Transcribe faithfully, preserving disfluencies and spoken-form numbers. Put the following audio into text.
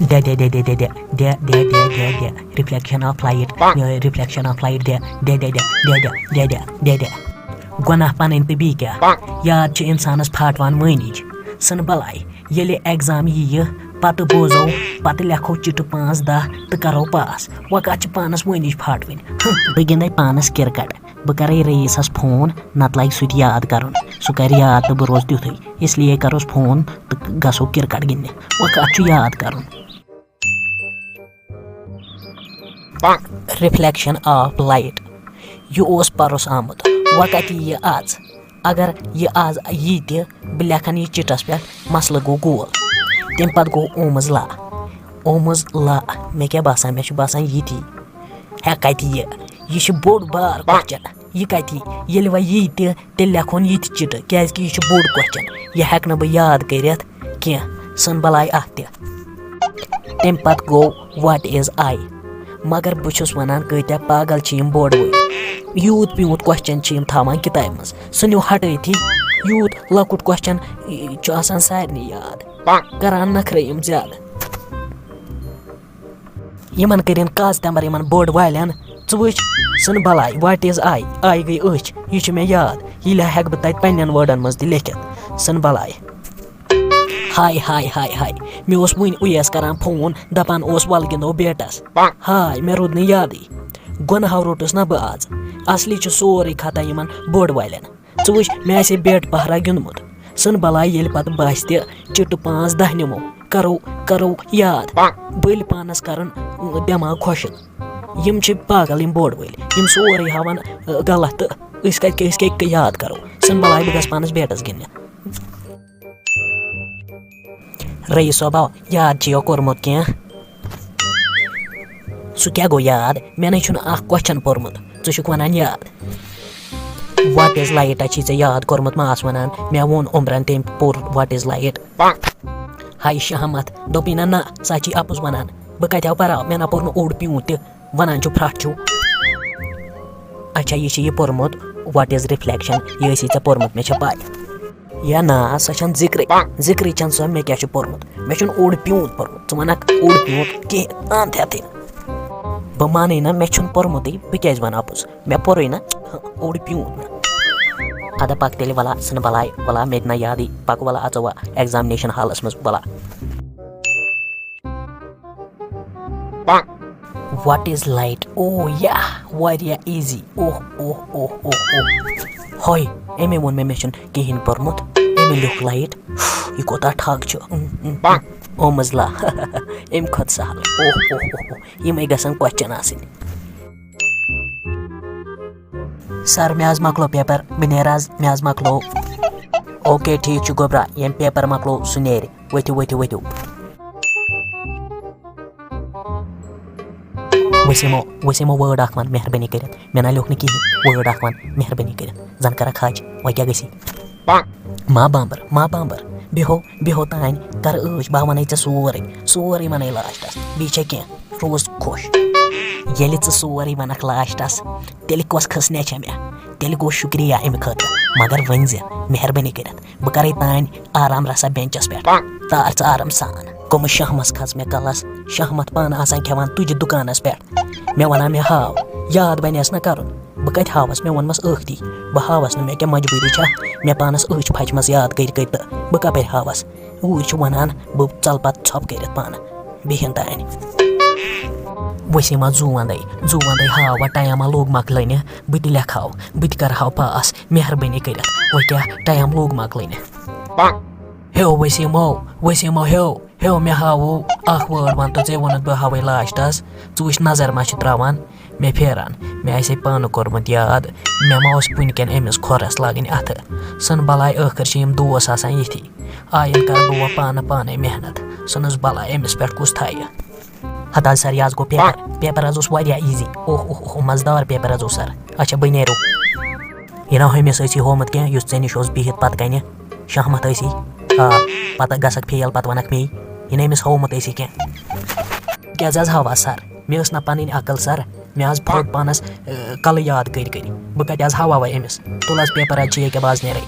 De De De De De De De De De De De De reflection of light reflection of light دے دے دے دے دے دے دے دے دے دے دے گۄناہ پنٕنۍ تہٕ بیٚیہِ کیٛاہ؟ یاد چھِ اِنسانَس پھاٹوان وٲنِج۔ ژھٕن بَلاے، ییٚلہِ exam یِیہِ، پَتہٕ بوزو، پَتہٕ لیکھو چِٹہٕ پانٛژھ دَہ تہٕ کَرو pass۔ وۄنۍ کَتھ چھِ پانَس وٲنِج پھاٹوٕنۍ؟ ہُہ، بہٕ گِنٛدَے پانَس cricket۔ بہٕ کَرَے رئیٖسَس phone، نَتہٕ لَگہِ سُہ تہِ یاد کَرُن۔ سُہ کَرِ یاد تہٕ بہٕ روزٕ تیُتھُے۔ اس لیے کَروس phone تہٕ گژھو cricket گِنٛدنہِ۔ وۄنۍ کَتھ چھُ یاد کَرُن؟ Reflection of light۔ یہِ اوس پَرُس آمُت، وۄنۍ کَتہِ یِیہِ آز؟ اگر یہِ آز یی تہِ، بہٕ لیکھَن یہِ چِٹَس پٮ۪ٹھ، مسلہٕ گوٚو گول۔ تَمہِ پَتہٕ گوٚو اومُز لا۔ اومُز لا، مےٚ کیٛاہ باسان، مےٚ چھُ باسان یہِ تی۔ ہے، کَتہِ یہِ؟ یہِ چھُ بوٚڑ بار question۔ یہِ کَتہِ یی؟ ییٚلہِ وۄنۍ یی تہِ، تیٚلہِ لیکھون یہِ تہِ چِٹہٕ، کیٛازِکہِ یہِ چھُ بوٚڑ question۔ یہِ ہٮ۪کہٕ نہٕ بہٕ یاد کٔرِتھ کینٛہہ۔ ژھٕن بَلاے اَتھ تہِ۔ تَمہِ پَتہٕ گوٚو what is I۔ مگر بہٕ چھُس وَنان، کۭتیٛاہ پاگل چھِ یِم بوٚڑ وٲلۍ۔ یوٗت پیوٗنٛت question چھِ یِم تھاوان کِتابہِ منٛز۔ ژھٕنِو ہٹٲیتھٕے، یوٗت لۄکُٹ question چھُ آسان سارنٕے یاد۔ کران نخرٕ یِم زیادٕ۔ یِمن کٔرِن کاز تمبر یِمن بوٚڑ والٮ۪ن۔ ژٕ وٕچھ، ژھٕن بلاے، what is I؟ I گٔے أچھ، یہِ چھُ مےٚ یاد۔ یہِ لہ ہٮ۪کہٕ بہٕ تتہِ پننٮ۪ن wordن منٛز تہِ لیکھِتھ۔ ژھٕن بلاے۔ ہاے، ہاے، ہاے، ہاے۔ مےٚ اوس وٕنۍ اُیس کران phone، دپان اوس، "ولہٕ گِنٛدو بیٹس۔" ہاے، مےٚ روٗد نہٕ یادٕے۔ گۄنہو روٚٹُس نہ بہٕ آز۔ اصلی چھُ سورُے خطا یِمن بوٚڑ والٮ۪ن۔ ژٕ وٕچھ، مےٚ آسہِ ہے بیٹ پہرا گیُنٛدمُت۔ ژھٕن بلاے، ییٚلہِ پتہٕ باسہِ تہِ چِٹہٕ پانٛژھ دَہ نِمو، کرو، کرو یاد۔ بٔلۍ پانس کرُن دٮ۪ماغ خۄشٕک۔ یِم چھِ پاگل، یِم بوٚڑ وٲلۍ۔ یِم سورُے ہاوان، ٲ، غلط تہٕ أسۍ کتہِ، أسۍ کیٛاہ یاد کرو؟ ژھٕن بلاے، بہٕ گژھٕ پانس بیٹس گِنٛدنہِ۔ رئیس صٲبا، یاد چھُ یو کوٚرمُت کینٛہہ؟ سُہ کیٛاہ گوٚو یاد؟ مےٚ نے چھُنہٕ اکھ question پوٚرمُت، ژٕ چھُکھ ونان یاد۔ What is light چھُے ژےٚ یاد کوٚرمُت، ما آس ونان؟ مےٚ ووٚن عمرن، تٔمۍ پوٚر what is light۔ ہاے شہمت، دوٚپُے نہ، نہ، سۄ چھے اپُز ونان۔ بہٕ کتہِ ہا پرٕ ہا؟ مےٚ نہ پوٚر نہٕ اوٚڑ پیوٗنٛت تہِ۔ ونان چھُ پھرٛٹھ چھُو۔ اچھا، یہِ چھُ یہِ پوٚرمُت، what is reflection؟ یہِ ٲسی ژےٚ پوٚرمُت، مےٚ چھےٚ پَے۔ یا نا، سۄ چھَنہٕ ذِکرٕے۔ ذِکرٕے چھَنہٕ سۄ، مےٚ کیٛاہ چھُ پوٚرمُت؟ مےٚ چھُنہٕ اوٚڑ پیوٗنٛت پوٚرمُت۔ ژٕ وَنَکھ اوٚڑ پیوٗنٛت کینٛہہ، اَنتھ ہٮ۪تھٕے نہٕ۔ بہٕ مانَے نہ، مےٚ چھُنہٕ پوٚرمُتٕے، بہٕ کیٛازِ وَنہٕ اَپُز؟ مےٚ پوٚرُے نہ، اوٚڑ پیوٗنٛت نہٕ۔ اَدٕ پَکھ تیٚلہِ وَلا، ژھٕن بَلاے، وَلا مےٚ تہِ نہ یادٕے، پَکھ وَلا اَژو وۄنۍ examination hallس منٛز وَلا۔ What is light؟ او یا، واریاہ easy۔ اوہ، اوہ، اوہ، اوہ، اوہ۔ ہاے، أمۍ ووٚن مےٚ، مےٚ چھُنہٕ کِہیٖنۍ پوٚرمُت۔ أمۍ لیوٚکھ light۔ یہِ کوٗتاہ ٹھگ چھُ۔ اُم، اُم، اُم۔ اومُز لا۔ أمۍ کھۄتہٕ سہل۔ اوہ، اوہ، اوہ، اوہ۔ یِمَے گژھن question آسٕنۍ۔ Sir، مےٚ حظ مۄکلو paper، بہٕ نیرٕ حظ، مےٚ حظ مۄکلو۔ Okay، ٹھیٖک چھُ گوٚبرا، ییٚمۍ paper مۄکلو، سُہ نیرِ۔ ؤتھِو، ؤتھِو، ؤتھِو۔ وسیٖمو، وسیٖمو، word اکھ وَن، مہربٲنی کٔرِتھ۔ مےٚ نہ لیوٚکھ نہٕ کِہیٖنۍ، word اکھ وَن، مہربٲنی کٔرِتھ۔ زَن کَرَکھ حج، وۄنۍ کیٛاہ گژھی؟ ما بامبر، ما بامبر، بیٚہو، بیٚہو تانۍ، کَرٕ عٲش، بہٕ وَنَے ژےٚ سورُے، سورُے وَنَے lastس۔ بیٚیہِ چھےٚ کینٛہہ؟ روز خۄش۔ ییٚلہِ ژٕ سورُے وَنَکھ lastس، تیٚلہِ کۄس کھٔس نیچھے مےٚ؟ تیٚلہِ گوٚو شُکریہ اَمہِ خٲطرٕ، مگر ؤنۍ زِ، مہربٲنی کٔرِتھ، بہٕ کَرَے تانۍ آرام رسا benchس پٮ۪ٹھ۔ تار ژٕ آرام سان۔ کٕمہٕ شہمس کھٔژ مےٚ کلس؟ شہمت پانہٕ آسان کھٮ۪وان تُجہِ دُکانس پٮ۪ٹھ۔ مےٚ وَنان، مےٚ ہاو، یاد بنیس نہ کَرُن۔ بہٕ کَتہِ ہاوس؟ مےٚ ووٚنمَس ٲکھتی۔ بہٕ ہاوس نہٕ، مےٚ کیٛاہ مجبوٗری چھےٚ؟ مےٚ پانَس أچھ پھچمَژ یاد کٔرۍ کٔرۍ تہٕ بہٕ کَپٲرۍ ہاوس؟ اوٗرۍ چھِ وَنان، بہٕ ژَلہٕ پَتہٕ ژھۄپہٕ کٔرِتھ پانہٕ۔ بیٚہن تانۍ۔ وسیٖما زُو وَندَے، زُو وَندَے ہاو، وۄنۍ ٹایما لوٚگ مۄکلٲنہِ، بہٕ تہِ لیکھاو، بہٕ تہِ کَرٕہاو pass، مہربٲنی کٔرِتھ، وۄنۍ کیٛاہ ٹایم لوٚگ مۄکلٲنہِ۔ ہیو وسیٖمو، وسیٖمو ہیو، ہیو مےٚ ہاوو اَکھ word وَن تہٕ ژےٚ ووٚنُتھ بہٕ ہاوَے lastس، ژٕ وٕچھ نظر ما چھِ ترٛاوان۔ مےٚ پھیران، مےٚ آسہِ ہے پانہٕ کوٚرمُت یاد، مےٚ ما اوس وٕنکٮ۪ن أمِس کھۄرَس لاگٕنۍ اَتھٕ۔ ژھٕن بَلاے، ٲخٕر چھِ یِم دوس آسان یِتھی۔ آیِنٛدٕ کَرٕ بہٕ وۄنۍ پانہٕ پانَے محنت۔ ژھٕنُس بَلاے، أمِس پٮ۪ٹھ کُس تھایہِ۔ ہَتہٕ حظ sir، یہِ حظ گوٚو paper۔ Paper حظ اوس واریاہ easy۔ اوہ، اوہ، اوہ، مَزٕدار paper حظ اوس sir۔ اچھا، بہٕ نیرو۔ یہِ نا ہُمِس ٲسی ہومُت کینٛہہ، یُس ژےٚ نِش اوس بِہِتھ پَتہٕ کَنہِ۔ شہمت ٲسی۔ آ، پَتہٕ گژھکھ fail، پَتہٕ وَنَکھ مے، یہِ نا أمِس ہومُت ٲسی کینٛہہ۔ کیٛازِ حظ ہاوہا sir؟ مےٚ ٲس نہ پَنٕنۍ عقل sir، مےٚ حظ پھوٚٹ پانَس، اے، کَلہٕ یاد کٔرۍ کٔرۍ۔ بہٕ کَتہِ حظ ہاوہا وۄنۍ أمِس؟ تُل حظ paper حظ چھِ ییٚکیٛاہ، بہٕ حظ نیرَے۔